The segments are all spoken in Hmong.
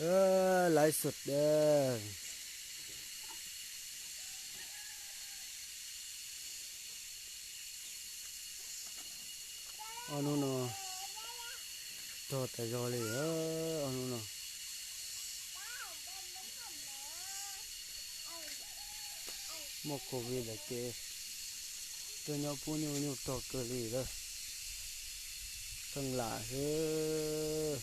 Ơ, laiv xwm dab. Ob hnub no rog tas zog li, ob hnub no. Muaj covid lawm ces tuaj nyob pub nyuj, nyuj rog kawg li lawm. Pheej lam xwb.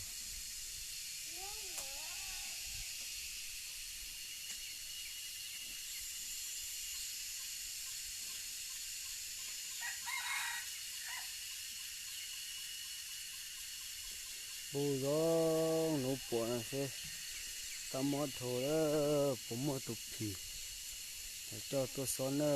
Pub zoo nuv puam no seb, tab mob dhau lawm, puas muaj tus phim coj tuaj xob na.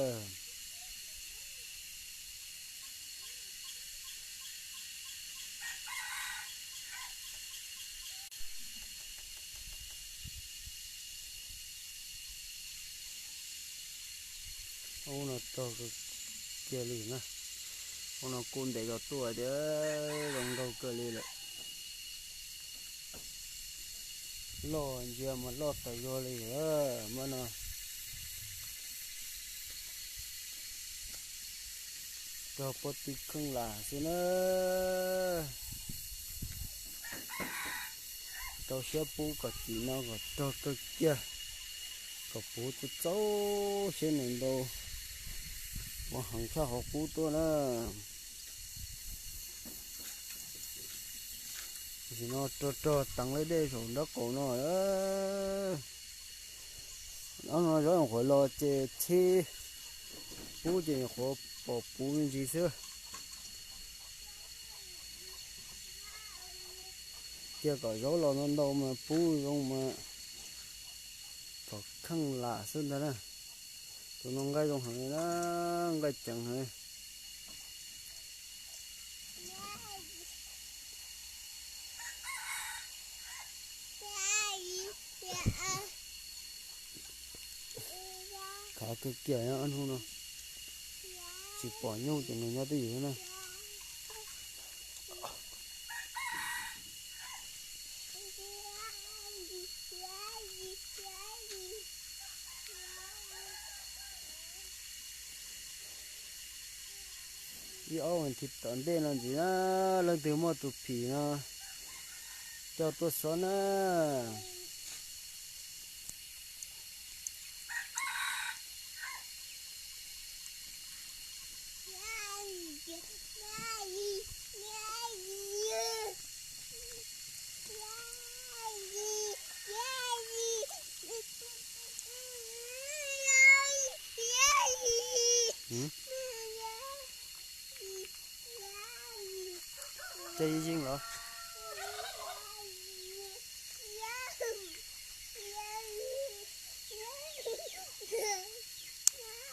Ub no rog kiag li na. Ub no kuj ntev zog tuaj tias zoo nraug kawg li lawm. Loj ntsia mas loj tas zog li lawm mas no. Rog puag tim kheej lam xwb na. Rau siab pub kom tim no kom rog kawg kiag, kom puv txaus txaus siab nws ntau, ua heev tshaj qhov qub tuaj na. Tam sim no rog rog teev lawv dej saum nraub qaum no. Ob no zaub qhuav los ces txhib pub ces nyuam qhuav pom puv me ntsis xwb. Cia kom zaub los ntau ntau mas pub zoo mas. Tom kheej lam xwb ntag na. Tus no nqaij zoo heev na, nqaij ceev heev. Khav kawg kiag ob hnub no, tsis pom nyuj ces nws nyob twj ywm na. Ib ob vas thiv tom ntej no ntxiv na, leej twg muaj tus phim no coj tuaj xob na. Ces yeej los.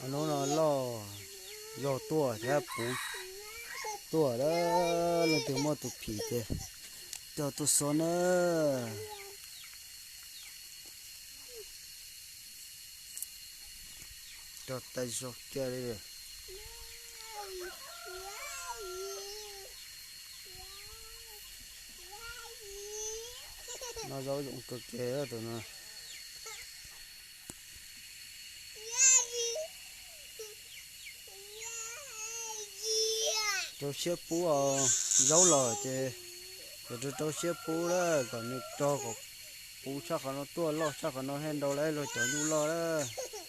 Hnub no loj zog tuaj thiab puv tuaj lawm, leej twg muaj tus phim ces coj tuaj xob na. Rog tas zog kiag li. No zaub zoo kawg kiag tus no. Rau siab pub os, zaub los ces yuav rau rau siab pub lawm kom nws rog kom puv tshaj qhov no tuaj, loj tshaj qhov no thiaj nrau lawv luag cov nyuj loj lawm.